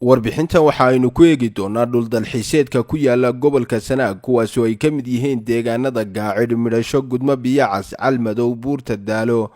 Warbixintan waxa aynu ku eegi doonaa dhul dalxiiseedka ku yaala gobolka Sanaag, kuwaasoo ay ka mid yihiin deegaanada Gaacidh, Midhasho, Gudmo, Biyacas, Calmadow, Buurta Daalo,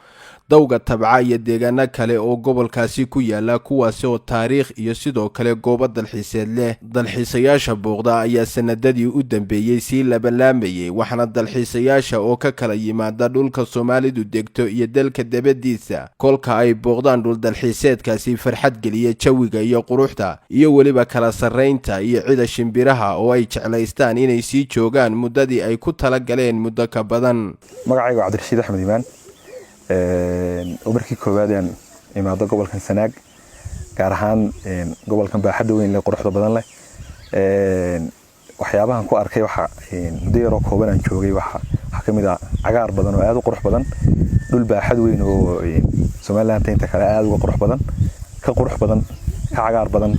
Dawga Tabca iyo deegaano kale oo gobolkaasi ku yaala, kuwaasi oo taariikh iyo sidoo kale goobo dalxiiseed leh. Dalxiisayaasha booqda ayaa sanadadii u dambeeyey sii labalaamayay, waxaana dalxiisayaasha oo ka kala yimaada dhulka Soomaalidu degto iyo dalka debadiisa kolka ay booqdaan dhul dalxiiseedkaasi farxad geliya jawiga iyo quruxda iyo weliba kala sarraynta iyo cida shimbiraha oo ay jeclaystaan inay sii joogaan muddadii ay ku tala galeen muddo ka badan. Magacaygu Cabdirashiid Axmed Iimaan, oo markii koowaad aan imaado gobolkan Sanaag, gaar ahaan gobolkan baaxadda weyn leh, quruxda badan leh. Waxyaabahan ku arkay waxa muddo yaroo kooban aan joogay waxaa ka mid ah cagaar badan oo aad u qurux badan, dhul baaxad weyn oo Somaliland inta kale aad uga qurux badan, ka qurux badan, ka cagaar badan,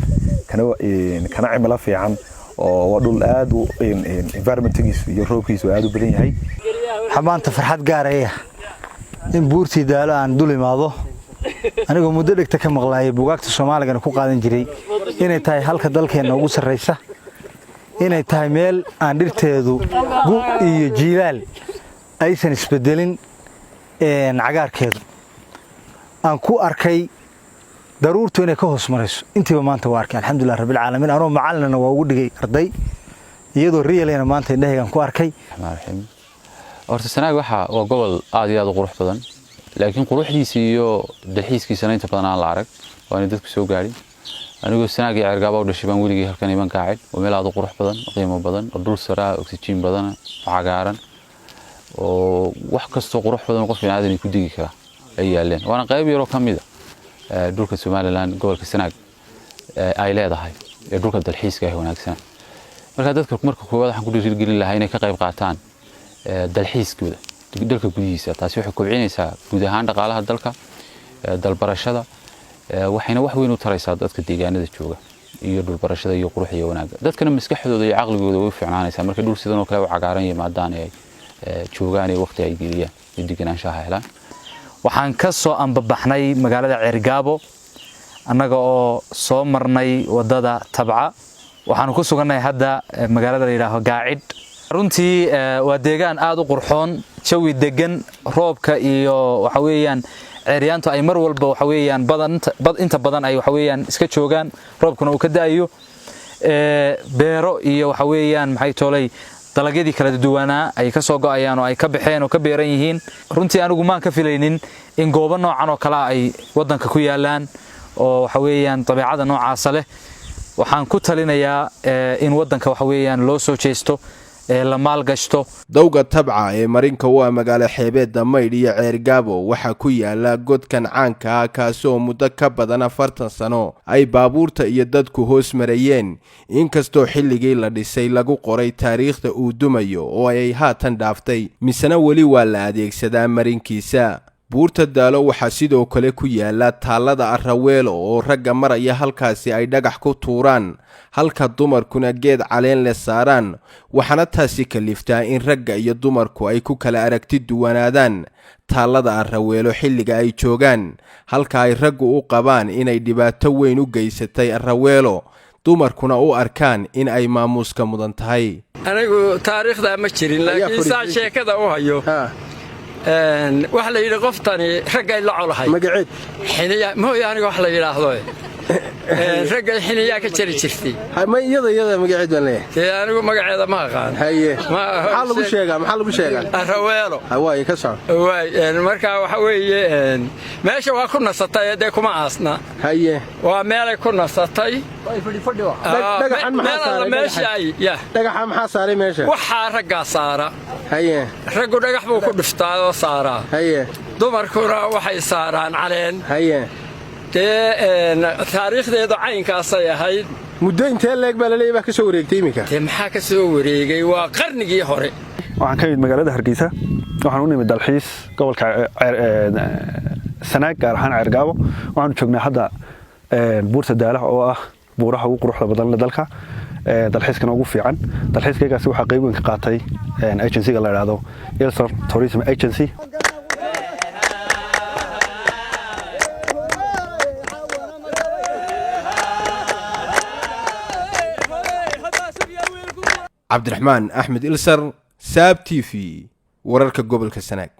kana cimilo fiican, oo waa dhul aad u environmentgiisu iyo roobkiisu aad u badan yahay. Waxaa maanta farxad gaaraya in Buurtii Daalo aan dul imaado, anigoo muddo dhegta ka maqlaayay, buugaagta Soomaaligana ku qaadan jiray, inay tahay halka dalkeenna ugu sarraysa, inay tahay meel aan dhirteedu gu iyo jiilaal aysan isbedelin cagaarkeedu. Aan ku arkay daruurtu inay ka hoos marayso. Intiiba maanta waa arkay, alxamdulilah rabbilcaalamiin. Anoo macalinana waa ugu dhigay arday, iyadoo riyalena maanta indhahaygaan ku arkay. Horta Sanaag waa gobol aad iyo aad u qurux badan, laakiin quruxdiisa iyo dalxiiskiisana inta badan aan la arag, waana dadku soo gaadhin. Anigoo Sanaag iyo Ceergaaba u dhashay baan weligii halkan iman Gaacid. Waa meel aad u qurux badan, qiimo badan, oo dhul saraa, oxygen badan, oo cagaaran, oo wax kastoo qurux badan qof bini'aadan ku digi kara ay yaaleen. Waana qayb yaroo ka mid a dhulka Somaliland, gobolka Sanaag ay leedahay ee dhulka dalxiiska ah wanaagsan. Marka dadka marka koowaad waxaan ku dhiirigelin lahaa inay ka qayb qaataan dalxiiskooda dalka gudihiisa. Taasi waxay kobcinaysaa guud ahaan dhaqaalaha dalka, dalbarashada, waxayna wax weyn u taraysaa dadka deegaanada jooga iyo dhulbarashada iyo quruxda iyo wanaagga. Dadkana maskaxdooda iyo caqligooda way u fiicnaanaysaa markay dhul sidan oo kale u cagaaran yimaadaan ee joogaan ee waqti ay geliyaan iyo degenaanshaha helaan. Waxaan ka soo ambabaxnay magaalada Ceergaabo, annaga oo soo marnay wadada Tabca. Waxaanu ku sugannahay hadda magaalada la yidhaaho Gaacidh. Runtii waa deegaan aad u qurxoon, jawi degan, roobka iyo waxa weeyaan ceeryaantu ay mar walba waxa weeyaan badan inta badan ay waxa weeyaan iska joogaan, roobkuna uu ka da'ayo. Beero iyo waxa weeyaan maxay toolay dalagyadii kala duwanaa ay ka soo go'ayaan oo ay ka baxeen oo ka beeran yihiin. Runtii anigu maan ka filaynin in goobo noocan oo kale ay waddanka ku yaalaan oo waxa weeyaan dabeecada noocaasa leh. Waxaan ku talinayaa in waddanka waxa weeyaan loo soo jeesto, la maalgashto. Dowga Tabca ee marinka u ah magaalo xeebeedda Maydh iyo Ceergaabo waxaa ku yaala godkan caanka ah, kaasi oo muddo ka badan 40 sano ay baabuurta iyo dadku hoos marayeen, inkastoo xilligii la dhisay lagu qoray taariikhda uu dumayo oo ay haatan dhaaftay, misena weli waa la adeegsadaa marinkiisa. Buurta Daalo waxaa sidoo kale ku yaala taallada Araweelo, oo ragga maraya halkaasi ay dhagax ku tuuraan, halka dumarkuna geed caleen leh saaraan. Waxaana taasi kaliftaa in ragga iyo dumarku ay ku kala aragti duwanaadaan taallada Araweelo xilliga ay joogaan, halka ay raggu u qabaan inay dhibaato weyn u geysatay Araweelo, dumarkuna u arkaan in ay maamuuska mudan tahay. Anigu taariikhdaa ma jirin, laakiin saa sheekada u hayo, waxa la yidhi qoftani raggay la colahay. Magaceed? Xiniya mooy, aniga wax la yidhaahdo raggay xiniyaa ka jari jirtay. Ma iyada magaceed baan leeyahay. Dee anigu magaceeda ma aqaan. Haye, maxaa lagu sheegaa? Maxaa lagu sheegaa? Araweelo. Waay, ka soco. Waay, marka waxa weeye meesha waa ku nasatay, dee kuma aasna. Waa meelay ku nasatay. Dhagaxan maxaa saaray? Meesha ay ya Dhagaxa maxaa saaray meesha? Waxaa raggaa saara. Raggu dhagax buu ku dhiftaa oo saaraa. Dumarkuna waxay saaraan caleen. Dee taariikhdeedu caynkaasay ahayd. Muddo intee leeg baa laleeyahy baa ka soo wareegtay iminka? Dee maxaa ka soo wareegay? Waa qarnigii hore. Waxaan ka imid magaalada Hargeysa. Waxaan u nimid dalxiis gobolka Sanaag, gaar ahaan Ceergaabo. Waxaanu joognaa hadda Buurta Daalaha, oo ah buuraha ugu quruxda badan dalka, dalxiiskana ugu fiican. Dalxiiskaygaasi waxaa qayb weyn ka qaatay agencyga la idhaahdo Ilsar Tourism Agency. Cabdiraxmaan Axmed Ilsar, Saab t v, wararka gobolka Sanaag.